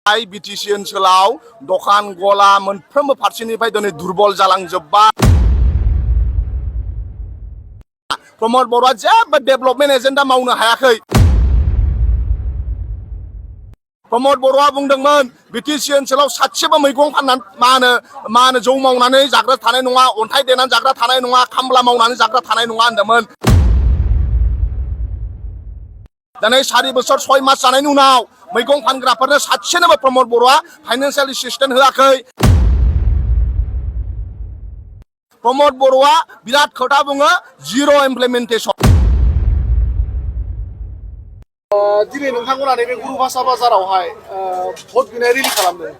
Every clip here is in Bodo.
बिटिसि ओनसोलाव दखान गला मोनफ्रोमबो फारसेनिफ्राय दिनै दुरबल जालांजोब्बाय। प्रमद बर'आ जेबो डेभेलपमेन्ट एजेन्डा मावनो हायाखै। प्रमद बर'आ बुंदोंमोन बिटिसि ओनसोलाव सासेबो मैगं फाननानै मा होनो जौ मावनानै जाग्रा थानाय नङा, अन्थाइ देनानै जाग्रा थानाय नङा, खामला मावनानै जाग्रा थानाय नङा होनदोंमोन। दिनै 4 बोसोर 6 मास जानायनि उनाव मैगं फानग्राफोरनो सासेनोबो प्रमद बर'आ फाइनान्सियेल एसिस्टेन्ट होआखै। प्रमद बर'आ बिराद खोथा बुङो, जिर' इमप्लिमेन्टेसन। दिनै नोंथांमोना नैबे गुरुभाषा बाजारावहाय भट बिनाय रेलि खालामदों।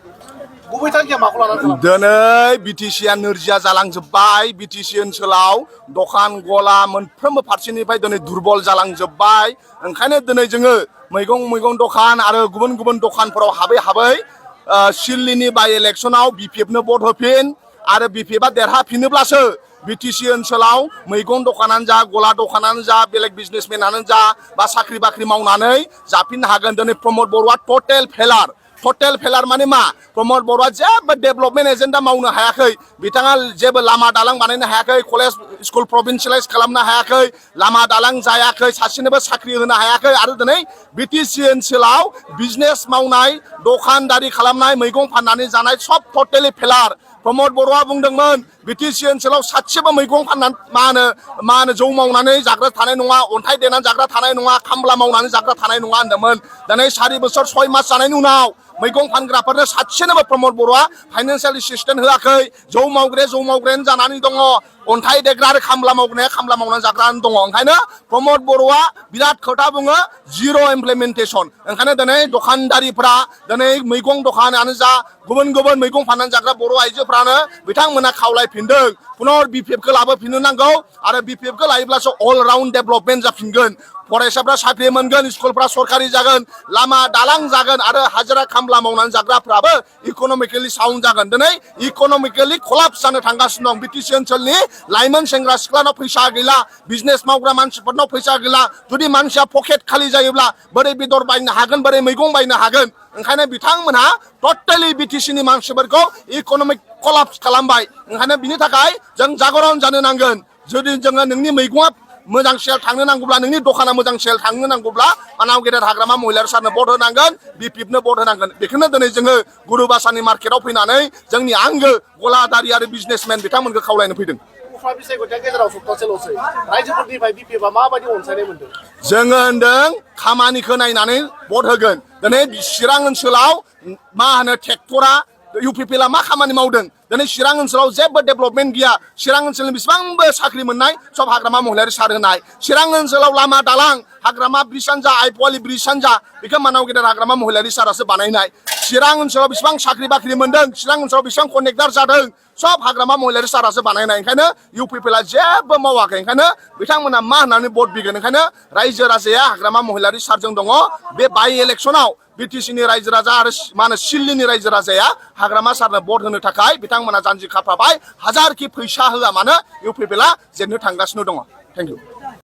गुबै थांखिया माखौ लानानै खालामदों? दिनै बिटिसिआ नोरजिया जालांजोब्बाय। बिटिसि ओनसोलाव दखान गला मोनफ्रोमबो फारसेनिफ्राय दिनै दुरबल जालांजोब्बाय। ओंखायनो दिनै जोङो मैगं दखान आरो गुबुन गुबुन दखानफोराव हाबै सिल्लिनि बाय इलेक्सनाव बिपिएफनो भट होफिन आरो बिपिएफआ देरहाफिनोब्लासो बिटिसि ओनसोलाव मैगं दखानानो जा, गला दखानानो जा, बेलेग बिजनेसमेनानो जा बा साख्रि बाख्रि मावनानै जाफिननो हागोन। दिनै प्रमद बर'आ टटेल फेलार माने मा? प्रमद बर'आ जेबो डेभेलपमेन्ट एजेन्डा मावनो हायाखै। बिथाङा जेबो लामा दालां बानायनो हायाखै, कलेज स्कुल प्रभिन्सियेलाइज खालामनो हायाखै, लामा दालां जायाखै, सासेनोबो साख्रि होनो हायाखै आरो दिनै बिटिसि ओनसोलाव बिजनेस मावनाय, दखानदारि खालामनाय, मैगं फाननानै जानाय सब टटेलि फेलार। प्रमद बर'आ बुंदोंमोन बिटिसि ओनसोलाव सासेबो मैगं फाननानै मा होनो जौ मावनानै जाग्रा थानाय नङा, अन्थाइ देनानै जाग्रा थानाय नङा, खामला मावनानै जाग्रा थानाय नङा होनदोंमोन। दिनै 4 बोसोर 6 मास जानायनि उनाव मैगं फानग्राफोरनो सासेनोबो प्रमद बर'आ फाइनान्सियेल एसिस्टेन्ट होआखै। जौ मावग्रायानो जानानै दङ, अन्थाइ देग्रा आरो खामला मावग्राया खामला मावनानै जाग्रायानो दङ। ओंखायनो प्रमद बर'आ बिराद खोथा बुङो, जिर' इमप्लिमेन्टेसन। ओंखायनो दिनै दखानदारिफ्रा दिनै मैगं दखानानो जा, गुबुन गुबुन मैगं फाननानै जाग्रा बर' आइजोफ्रानो बिथांमोना खावलायफिनदों पुनर बिपिएफखौ लाबोफिननो नांगौ आरो बिपिएफखौ लायोब्लासो अल राउन्ड डेभेलपमेन्ट जाफिनगोन। फरायसाफ्रा साख्रि मोनगोन, स्कुलफ्रा सरकारि जागोन, लामा दालां जागोन आरो हाजिरा खामला मावनानै जाग्राफ्राबो इक'नमिकेलि साउन्ड जागोन। दिनै इक'नमिकेलि कलाप्स जानो थांगासिनो दं। बिटिसि ओनसोलनि लाइमोन सेंग्रा सिख्लानाव फैसा गैला, बिजनेस मावग्रा मानसिफोरनाव फैसा गैला। जुदि मानसिया पकेट खालि जायोब्ला बोरै बेदर बायनो हागोन, बोरै मैगं बायनो हागोन? ओंखायनो बिथांमोनहा टटेलि बिटिसिनि मानसिफोरखौ इक'नमिक कलाप्स खालामबाय। ओंखायनो बिनि थाखाय जों जागरन जानो नांगोन। जुदि जोङो नोंनि मैगङा मोजां सेल थांनो नांगौब्ला, नोंनि दखाना मोजां सेल थांनो नांगौब्ला मानाव गेदेर हाग्रामा महिलारि सारनो भट होनांगोन, बिपिएफनो भट होनांगोन। बेखौनो दिनै जोङो गुरुभाषानि मार्केटआव फैनानै जोंनि आंगो गलादारि आरो बिजनेसमेन बिथांमोनखौ खावलायनो फैदों। उफ्रा बिसायख'थिया गेजेराव सप्तासेल'सै, रायजोफोरनिफ्राय बिपिएफआ माबायदि अनसायनाय मोनदों? जोङो होनदों खामानिखौ नायनानै भट होगोन। दिनै चिरां ओनसोलाव मा होनो ट्रेक्टरा इउपिपिएलआ मा खामानि मावदों? दिनै चिरां ओनसोलाव जेबो डेभेलपमेन्ट गैया। चिरां ओनसोलनि बेसेबांबो साख्रि मोननाय सब हाग्रामा महिलारि सार होनाय। चिरां ओनसोलाव लामा दालां, हाग्रामा ब्रिजआनो जा, आइपुवालि ब्रिजआनो जा, बेखौ मानाव गेदेर हाग्रामा महिलारि सारासो बानायनाय। चिरां ओनसोलाव बेसेबां साख्रि बाख्रि मोनदों, चिरां ओनसोलाव बेसेबां कनेक्टार जादों, सब हाग्रामा महिलारि सारासो बानायनाय। ओंखायनो इउपिपिएलआ जेबो मावाखै। ओंखायनो बिथांमोना मा होननानै भट बिगोन? ओंखायनो रायजो राजाया हाग्रामा महिलारि सारजों दङ। बे बाइ इलेक्सनाव बिटिसिनि रायजो राजा आरो मा होनो सिल्लिनि रायजो राजाया हाग्रामा सारनो भट होनो थाखाय बिथांमोना जानजि खाफ्राबाय। हाजारखि फैसा होआ मानो इउपिपिएलआ जेननो थांगासिनो दङ। Thank you.